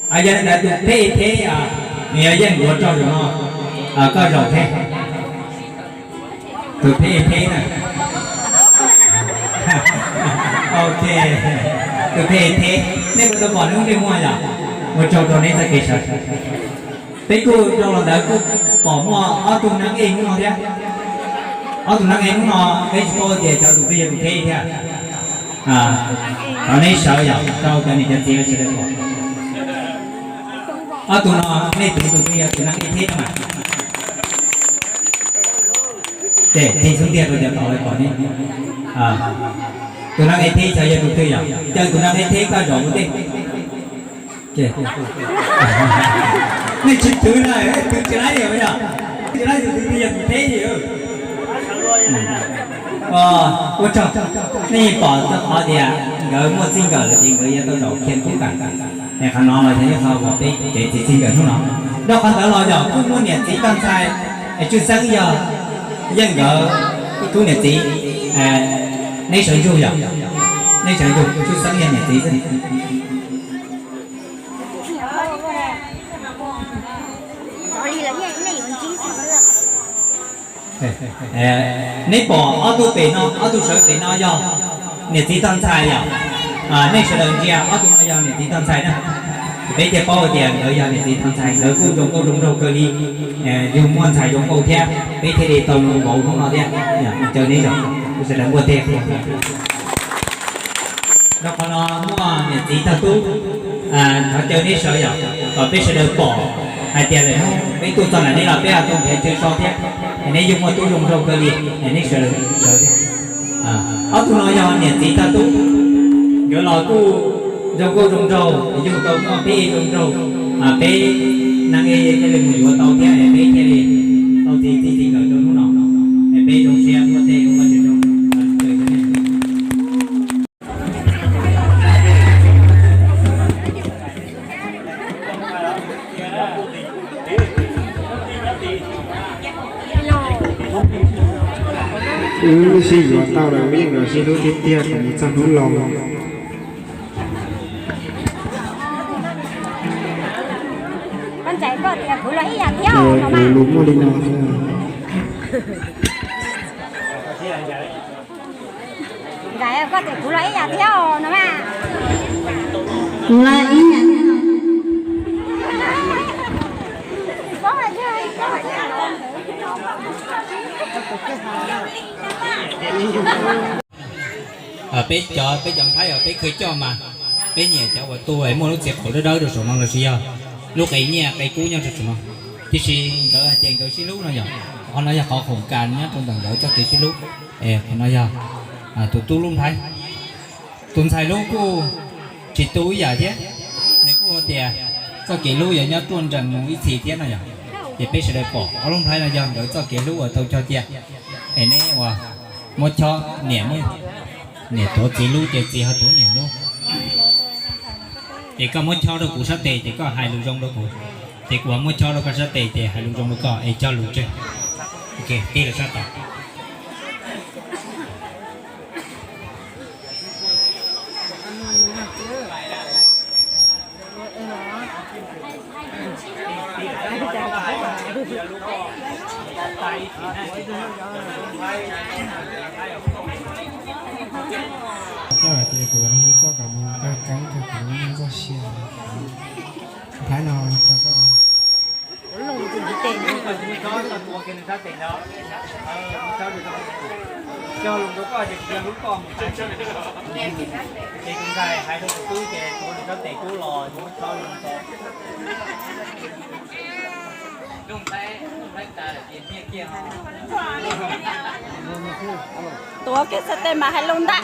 Yog li ntawd tus pheb theb, nws yog Yeej Nkuav rau zaum no, koj zaum thiab. Tus pheb theb na. Ok, tus pheb theb, nej puas tau pom nws lub ntsej muag yom? Ua tsaug rau neb txoj kev sawv. Peb kuj dhau los ntawd kuj pom muaj ob tug neeg ej hnub no thiab. Ob tug neeg ej hnub no peb tsis paub tias cov tus twg yog tus theb thiab. Thov neb sawv yom, rau cov niam cov txiv sawv daws pom. Ob tug no nej twv tus twg yog tus neeg ej theb no mas. Ces tig xub ntiag rau cov tod lawv pom ne. Tus neeg ej theb xyov yog tus twg yom? Caw tus neeg ej theb koj zaum ua ntej. Nej tsis twv na, twv tsis laib li yom? Tsis laib tus twg yog tus theb li. Ua tsaug, nej pom tau qhov tias nkawd muaj txij nkawm lawm ces nkawd yuav tau zaum khiav kub kam. Es qhov no los yog ib qho uas peb kev txiv txij nkawm hnub no. Dhau qhov ntawd los yog kuj muaj niam txiv tag ntxhais, Tswj Xeeb yog Yeej nkawd tub niam txiv, neb sawv ntsug yom, neb sawv ntsug, Tswj Xeeb yog niam txiv xwb. Neb pom ob tug pem no, ob tug sawv pem no yog niam txiv tag ntxhais yom? Nej sawv daws ntsia ob tug no yog niam txiv tag ntxhais na. Peb thiaj paub hais tias nkawd yog niam txiv tag ntxhais, nkawd kuj zoo nkauj zoo nraug kawg li. Yug muaj ntxhais zoo nkauj thiab, peb thiaj li tau zoo npaum hnub no thiab. Caw neb zaum, sawv daws npuaj teg. Dhau qhov no muaj niam txiv tog tub, thov caw neb sawv yom, kom peb sawv daws pom hais tias lawm hnub peb tuaj txog ntawm neb los peb ho tau nrhiav chaw so thiab. Es neb yug muaj tub zoo nraug kawg li, es neb sawv daws sawv thiab. Ob tug no yog niam txiv tog tub, nkawd los kuj zoo nkauj zoo nraug, yug tau muaj peb ej zoo nraug, peb neeg ej thiaj li mus yuav tau thiab, es peb thiaj li tau txiv txij txij nkawm rau hnub no. Es peb zoo siab npuaj teg ua Vajtswv tsaug. Wb sib yuav tau lawm, wb yeej yuav sib hlub tiag tiag thaum mus txog hnub laus. Kuv lus muaj li no xwb. Nkais, koj tias kuv los ib yam thiab no mas. Kuv los ib yam thiab. Peb cov, peb cov Thaib os, peb khawj coj mas, peb nyiam cov uas tu es muaj lub txiv qaub dawb dawb rau saum no lossis yog lub qe nyiaj qe kub nyob rau saum no. Tiam sis nkawd hais tias nkawd sib hlub no yog, qhov no yog qhov khoom kas nyob rau ntawm nkawd txoj kev sib hlub. Es qhov no yog tus tub lub nplhaib. Tus ntxhais lub kuj tsis tu ib yam thiab, nws kuj hais tias txoj kev hlub yuav nyob ruaj nrees mus ib txhis thiab no yog. Ces peb sawv daws pom ob lub nplhaib no yog nkawd txoj kev hlub uas tau cog cia. Es neb ua muab chob, niam, niam tuav txiv lub ces txiv ho tuav niam lub. Ces koj muab chob rau kuv sab tes ces koj hais lus zoo rau kuv, ces kuv ho muab chob rau koj sab tes ces hais lus zoo rau koj es cog lus tseg. Tij lawm sab tod. Koj hais tias kuv hlub koj kom mus kawg keeb kawg kuv txoj sia. Thaib no rau koj. Tuav kiag xab tes mas hais lus ntag.